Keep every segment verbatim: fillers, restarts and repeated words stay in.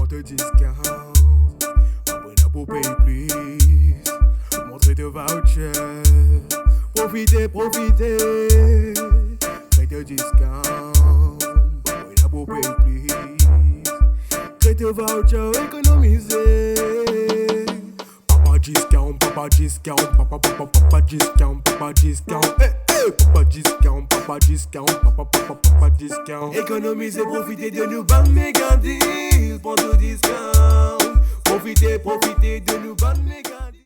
To discount, pa pena pou pey plis. Montre to voucher, profite, profite. Kree to discount, pa pena pou pey plis. Kree to voucher, ekonomize. Papa discount, papa discount, papa, papa, papa discount, papa discount, eh, eh, papa discount, papa discount, papa, papa, papa discount. Ekonomize, profite de nou bann mega deal, pran to discount. Profite, profite de nou bann mega deal.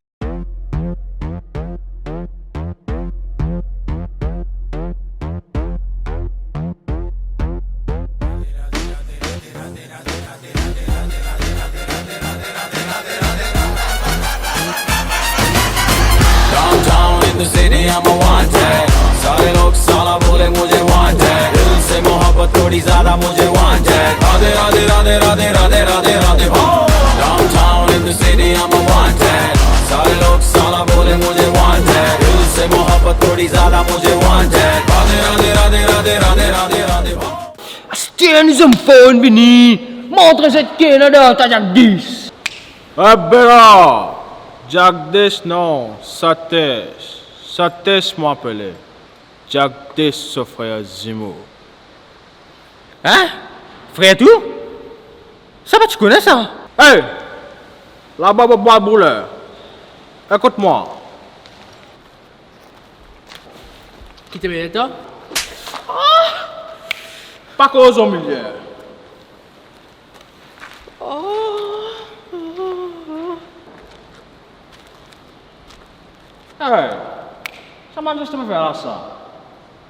Downtown in the city, I'm a wanted. सारे लोग साला बोले मुझे wanted. दिल से मोहब्बत थोड़ी ज्यादा मुझे wanted. राधे, राधे, राधे, राधे, राधे, राधे, राधे, हो. Downtown in the city, I'm a wanted. सारे लोग साला बोले मुझे wanted. दिल से मोहब्बत थोड़ी ज्यादा मुझे wanted. राधे, राधे, राधे, राधे, राधे, राधे, राधे, हो. Aster nou zom fann vini, montre zot ki ena dan ta Jagdish. Abera, Jagdish non, Satish. Satish mo apele. Jagdish so frer zimo. Hein? Frer tou? Sa pa ti kone sa. Hey! Laba bwa bouler. Ekout mwa. Ki te mete twa? Pa koz o milie. Hey, sa manzes to pe fer la sa?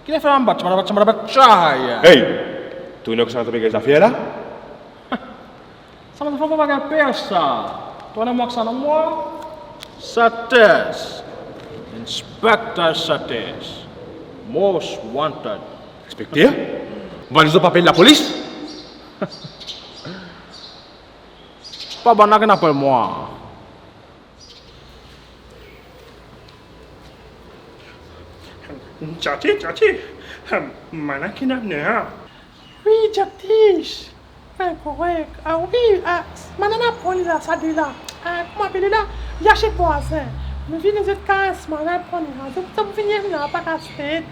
Ki lefer la, bat, bat, bat, bat, bat, chay? Hey, to ena kosa to pe gagn zafer la? Sa manzes pa gagn per sa. To ena mwa ki sa, non mwa? Satish. Inspector Satish. Most wanted. Inspekter? Valiz ou pa apel lapolis? Pa bann la ki ena apel mwa. Tchati, tchati. Mana ki ena ne, ha? Wi, Jagdish. Inkorek. Ah wi, ah, mana ena pran li la, sa de la. Ah, kouma apel li la? Li aste vwazin. Nou vinn zot kas, mana ena pran li la. Zot, zot vinn la, pa kas tet.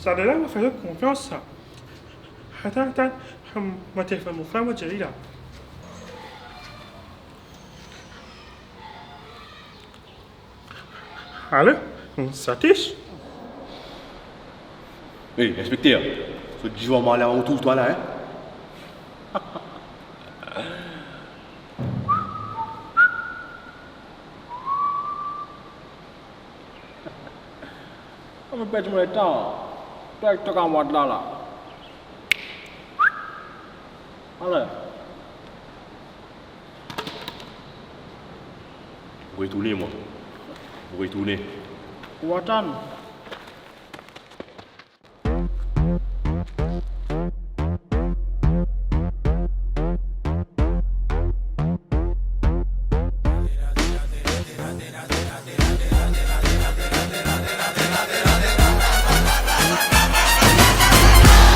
Sa de la, mo fer zot konfians, sa. Atann, atann. Mo telefonn mo frer, mo dir li la. Alo, Satish? Hey, inspekter, so divan mwa la, ou trouv twa la, hein? Mo perdi mo letan. Twa ek to kamarad la, la. Ale. Mo retourne, mwa. Mo retourne. Ou atann.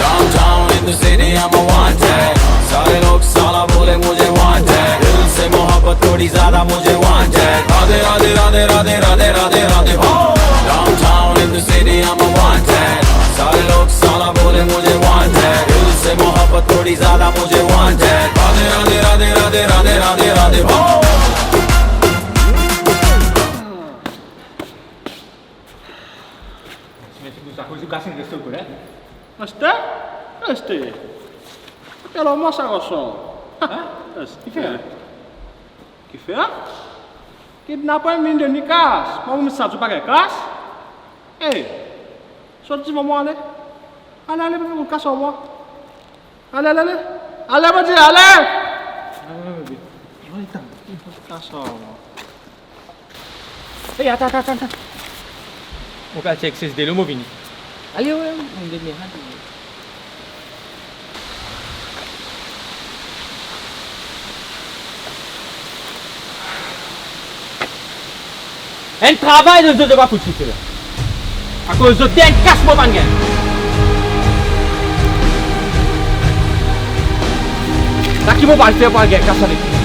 Downtown in the city, I'm a wanted. सारे लोग साला बोले मुझे wanted. दिल से मोहब्बत थोड़ी ज्यादा मुझे wanted. राधे, राधे, राधे, राधे, राधे, राधे, राधे, हो. Downtown in the city, I'm a wanted. सारे लोग साला बोले मुझे wanted. दिल से मोहब्बत थोड़ी ज्यादा मुझे wanted. राधे, राधे, राधे, राधे, राधे, राधे, राधे, हो. Mesi pou sa, koze gasin resto kone. Aste? Aste. Kote lor mwa sa garson? Hein? Aste. Kifer? Kifer? Kidnaper vinn donn li kas. Mwa, mo sa, to pa gagn kas? Ey! Sorti, mo ale. Ale, ale, pa fer kas ar mwa. Ale, ale, ale. Ale, mo dir, ale! Ale, ale, bebe. Ale, atann. Kas ar mwa. Ey, atann, atann, atann, atann. Mo pe al tir exes delo, mo vini. Ale, wi, wi, mo vini, atann. Enn travay zot, zot pa fouti fer la. Akoz zot dir enn kas mo pa'nn gagn. Sa Ki mo pral fer, pral gagn kas ale.